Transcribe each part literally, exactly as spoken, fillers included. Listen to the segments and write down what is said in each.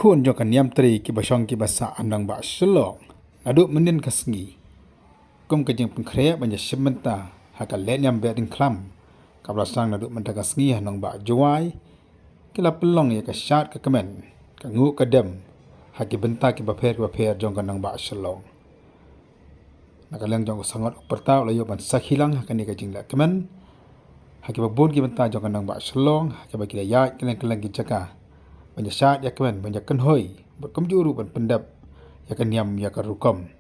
khun jong ka niam tre kiba shong kiba sah ha nongbah Shillong naduh mynnin ka sngi, kum ka jingpynkhreh ban ïashim bynta ha ka lehniam Behdeiñkhlam kaba la sdang naduh mynta ka sngi ha nongbah Jowai, ki la pynlong ïa ka shad ka kmen, ka nguh ka dem ha ki bynta kiba pher kiba pher jong ka nongbah Shillong. Na ka liang jong u sangot u pyrta u la ïoh ban sakhi lang ha kane ka jingleh kmen ha kiba bun ki bynta jong ka nongbah Shillong, ha kiba ki la ïaid kylleng kylleng ki jaka ban ïashad ïakmen, ban ïakynhoi bad kumjuh ruh ban pyndep ïa ka niam ïa ka rukom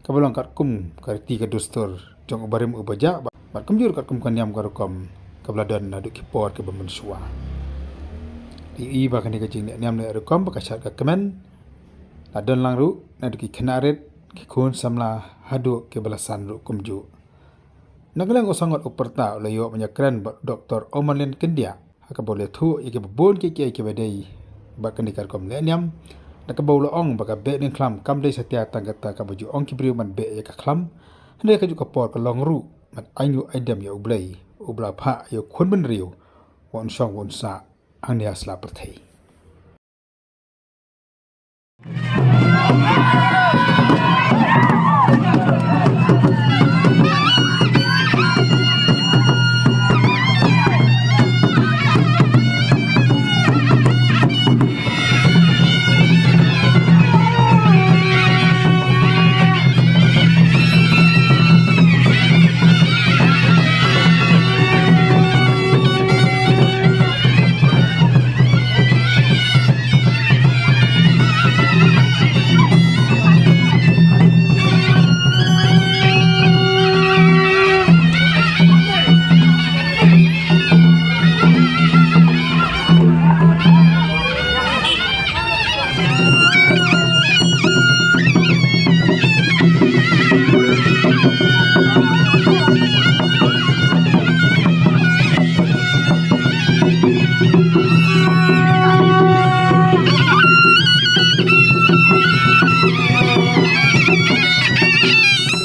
kaba long katkum ka riti ka dustur jong u barim u bajah, bad kumjuh ruh katkum ka niam ka rukom kaba la don naduh ki por kiba mynshuwa. Te i ba kane ka jingleh niam leh rukom ba ka shad ka kmen la don lang ruh naduh ki khynnah rit, ki khun samla haduh kiba la san ruh kumjuh. Na ka liang u sangot u pyrta u la ïoh ban ïakren bad u Doktor Omanlin Kyndiah ha kaba u la ïathuh ïa kiba bun kiei kiei kiba dei bad kane ka rukom lehniam, na kaba u la ong ba ka Behdeiñkhlam kam dei satia tang kata kaba ju ong ki briew ban beh ïa ka khlam, hynrei ha kajuh ka por ka long ruh ban ai nguh ai dem ïa U Blei uba la phah ïa u khun bynriew ba un shong ba un sah hangne ha sla pyrthei.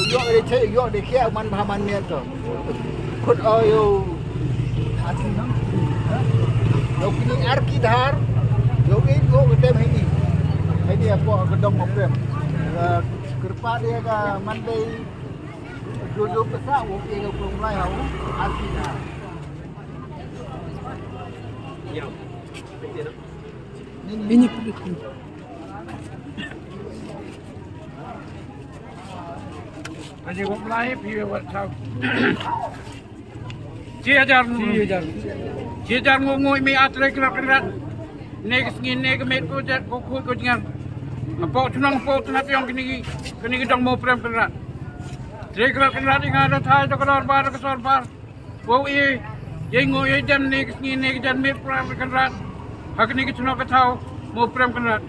Ïoh de che, ïoh de khia man bha man miet to. Khut o ïoh. Ïoh kini ar ki dhar. Ïoh in ïoh ketem hini. Hini apo ka dong mo prem. Kyrpad ïa ka man dei. Ïoh ïoh pesa ïoh ïa ka plong lai hau. Ar ki dhar. Ini. Aje ko mulai phi wat tau. Shi hajar ngu. Shi hajar. Shi hajar ngu ngu mi atre kila kila. Ne ka sngi ne ka met ko jat ko khut ko jngan. Apo tunang po tunat yong kini kini dong mo prem kila. Tre kila kila inga da thai da kala bar da ka sor bar. Wow i, ïa ngo ïa jan ne ka sngi ne ka jan miet prem Kynrad. Ha kane ka chnong ka thaw mo prem Kynrad.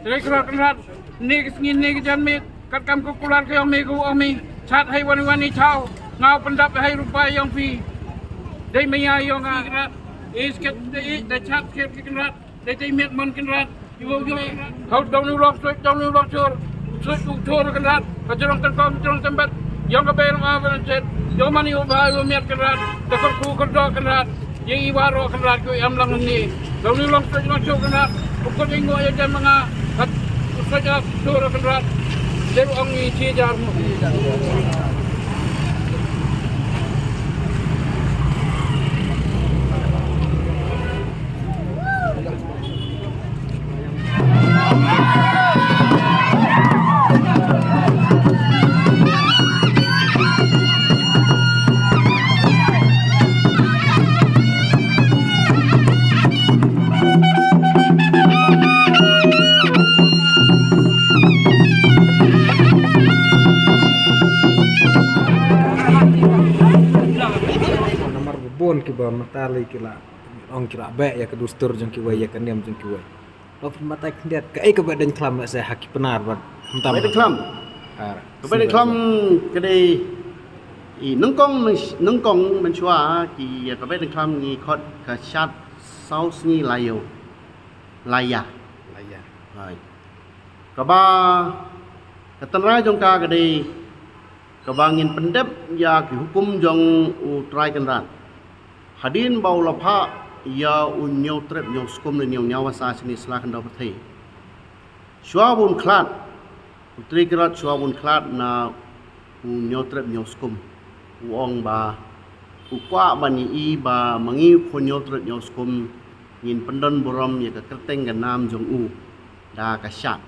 Te Kynrad Kynrad, ne ka sngi ne ka jan miet, katkam ka kular ka ong mi ka ong mi. Chat hai wan wan i thaw, ngau pyndap hai rupa ïong phi. Dei maya ïong a Kynrad. Is ket dei da chat ket Kynrad. Dei dei miet mon Kynrad. Iwo iwo. Hau dong ni ulok suit dong ni ulok sur. Suit u sur Kynrad. Ka jrong tengkong jrong tembet. Ïong ka bei rong a ban chet. Ïong mani u bai u miet Kynrad. Da kyrkhu kyrdo Kynrad. Ïa i waro Kynrad ku em lang ni. Dong ni ulok suit ulok sur Kynrad. U kut i ngo ïa jan manga. Kat u suit a sur Kynrad. Dei u ong i chi jar mu. Namar ba bun kiba mynta lei ki la ong ki la beh ïa ka dustur jong kiwei, ïa ka niam jong kiwei. Ba phin batai khyndiat kaei ka Behdeiñkhlam se ha ki Pnar bad khamtam. Behdeiñkhlam. Ka Behdeiñkhlam ka dei i nyngkong, nyngkong mynshuwa ki ïa ka Behdeiñkhlam ngi khot ka shad saw sngi la ïew. La ïa. La ïa. Hai. Kaba ka tynrai jong ka ka dei kaba ngin pyndep ïa ki hukum jong u Trai Kynrad. Hadien ba u la phah ïa u Hynñiewtrep Hynñiewskum ne Hynñiewbasa shane sla khyndew pyrthei. Shuwa bun khlad, u Trai Kynrad shuwa bun khlad na u Hynñiewtrep Hynñiewskum, u ong ba u kwah ban ïohi ba ma ngi u khun Hynñiewtrep Hynñiewskum ngin pyndon burom ïa ka kyrteng ka nam jong u da ka shad.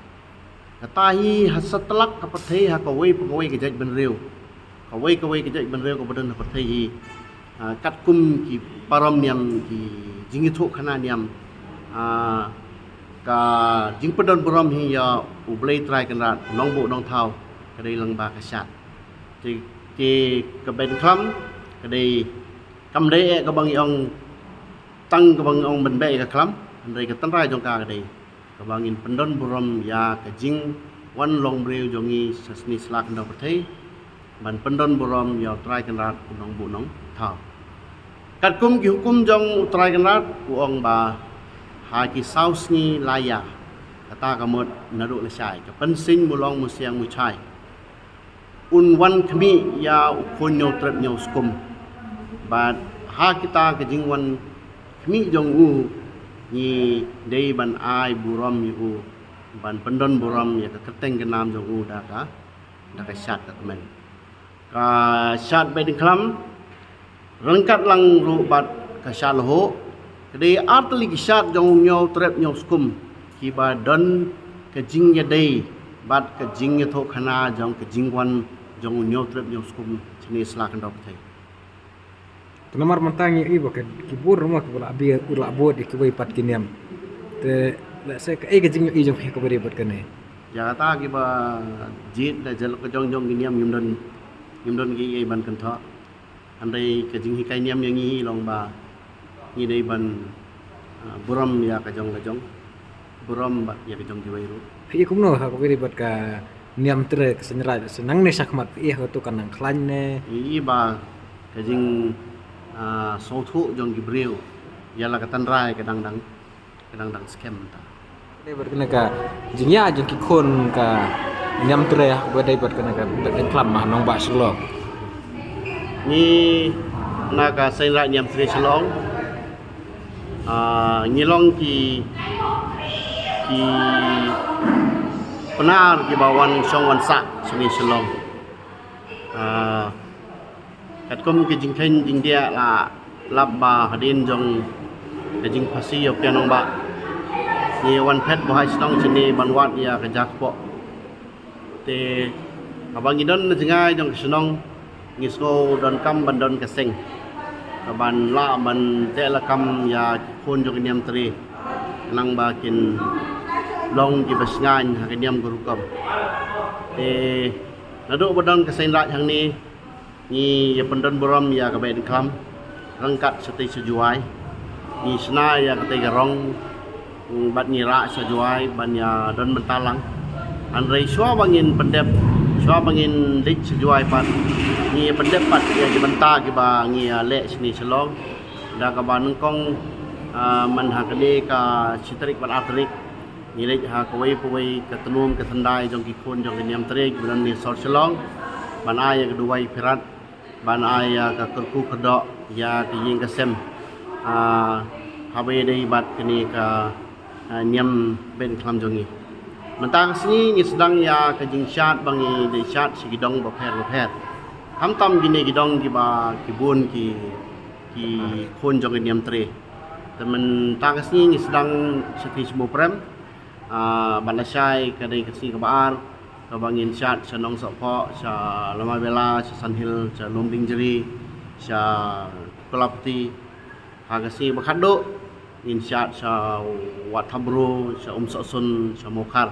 Kata hi ha satlak ka pyrthei, ha kawei pa kawei ka jaitbynriew, kawei kawei ka jaitbynriew kaba don ha pyrthei hi, ah, katkum ki parom niam, ki jingïathuhkhana niam, ah, ka jingpyndon burom hi ïa U Blei Trai Kynrad, Nongbuh Nongthaw, ka dei lyngba ka shad. Te, te ka Beit Khlam ka dei, kam dei eh kaba ngi ong, tang kaba ngi ong ban beh ïa ka khlam, hynrei ka tynrai jong ka ka dei kaba ngin pyndon burom ïa ka jingwan long briew jong ngi sha shane sla khyndaw pyrthei, ban pyndon burom ïa U Trai Kynrad, u Nongbuh Nongthaw. Katkum ki hukum jong U Trai Kynrad, u ong ba ha ki saw sngi lai ïa, kata ka mut naduh lashai, ka Pynsing Mulong Musiang Muchai, un wan khmih ïa u khun Hynñiewtrep Hynñiewskum. Bad ha kita ka jingwan khmih jong u, ngi dei ban ai burom ïa u, ban pyndon burom ïa ka kyrteng ka nam jong u da ka, da ka shad ka kmen. Ka shad Beit Khlam, ryngkat lang ruh bad ka shad Lahuh, ka dei ar tylli ki shad jong u Hynñiewtrep Hynñiewskum kiba don ka jingïadei bad ka jingïathuhkhana jong ka jingwan jong u Hynñiewtrep Hynñiewskum shane sla khyndaw pyrthei. Te namar mynta ngi ïohi ba ki bun ruh kiba la bud, la bud ïa kiwei pat ki niam. Te lehse kaei ka jingïohi jong phi kaba ïadei bad kane? Ïa kata kiba jied da jong ka jong jong ki niam ngim don, ngim don kiei ban kynthoh. Hynrei ka jinghikai niam ïa ngi hi long ba ngi dei ban, ah, burom ïa ka jong ka jong, burom bad ïa ka jong kiwei ruh. Phi i kumno ha kaba ïadei bad ka Niamtre ka Seiñraij, sa nangne shakhmat phi i ha kato ka nang khlaiñ ne? Ngi i ba ka jing, ah, sngewthuh jong ki briew ïa la ka tynrai ka dang dang, ka dang dang skhem ta. Dei bad kane ka jingïaid jong ki khun ka Niamtre ha kaba dei bad kane ka Beit Khlam ha nongbah Shillong. Ngi na ka Seiñraij Niamtre Shillong, ah, ngi long ki, ki Pnar kiba wan shong wan sah shane Shillong. Ah, katkum ki jingkheiñ jingdiah la lap ba hadien jong ka jingphasi ïa u Kiang Nangbah, ngi wan phet ba ha shnong shane ban wad ïa ka jaka kpoh. Te haba ngi don na jngai jong ka shnong, ngi sngew donkam ban don ka seng kaban lah ban teh lakam ïa ki khun jong ka Niamtre, khnang ba kin long kiba shngaiñ ha ka niam ka rukom. Te naduh ba don ka Seiñraij hangne, ngi ïa pyndon burom ïa ka Beit Khlam ryngkat shatei sha Jowai. Ngi shna ïa katei ka rong, mm, bad ngi rah sha Jowai ban ïa don bynta lang. Hynrei shuwa ba ngin pyndep, shuwa ba ngin leit sha Jowai pat, ngi ïa pyndep pat ïa ki bynta kiba ngi ïa leh shane Shillong. Da kaba nyngkong, ah, man ha kane ka shi tarik bad ar tarik, ngi leit ha kawei pa kawei ka tnum ka thyndai jong ki khun jong ka Niamtre kiba don ne sor Shillong, ban ai ïa ka duwai phirat, ban ai ïa ka kyrkhu kyrdoh ïa ka ïing ka sem, ah, haba ïadei bad kane ka, ah, niam Beit Khlam jong ngi. Mynta ka sngi ngi sdang ïa ka jingshad ba ngi dei shad sha ki dong bapher bapher, khamtam kine ki dong kiba ki bun ki, ki khun jong ka Niamtre. Te mynta ka sngi ngi sdang shatei sha Mawprem, ah, bad lashai ka dei ka sngi kaba ar, kaba ngin shad sha Nongsohphoh, sha Lamabela, sha Sandhill, sha Lumdiengjri, sha Kolapati. Ha ka sngi ba khatduh ngin shad sha Wat Thabru, sha Umsohsun, sha Mawkhar.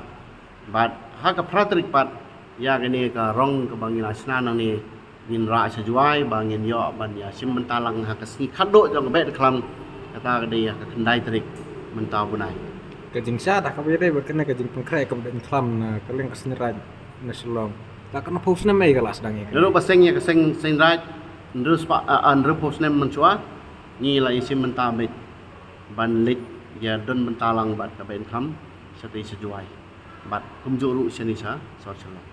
Bad ha ka phra tarik pat, ïa kane ka rong kaba ngi la shna nangne, ngin rah sha Jowai ba ngin ïoh ban ïa shim bynta lang ha ka sngi khatduh jong ka Beit Khlam, kata ka dei ha ka khyndai tarik mynta u bnai. Ka jingshad ha kaba ïadei bad kane ka jingpynkhreh ka Beit Khlam na ka liang ka Seiñraij na Shillong, la katno phew snem ei ka la sdang ïa ka? Naduh ba seng ïa ka seng Seiñraij, hynriew spah, ah, ah, hynriewphew snem mynshuwa, ngi la ïa shim bynta beit ban leit ïa don bynta lang bad ka Beit Khlam shatei sha Jowai, bad kumjuh ruh shane sha sor Shillong.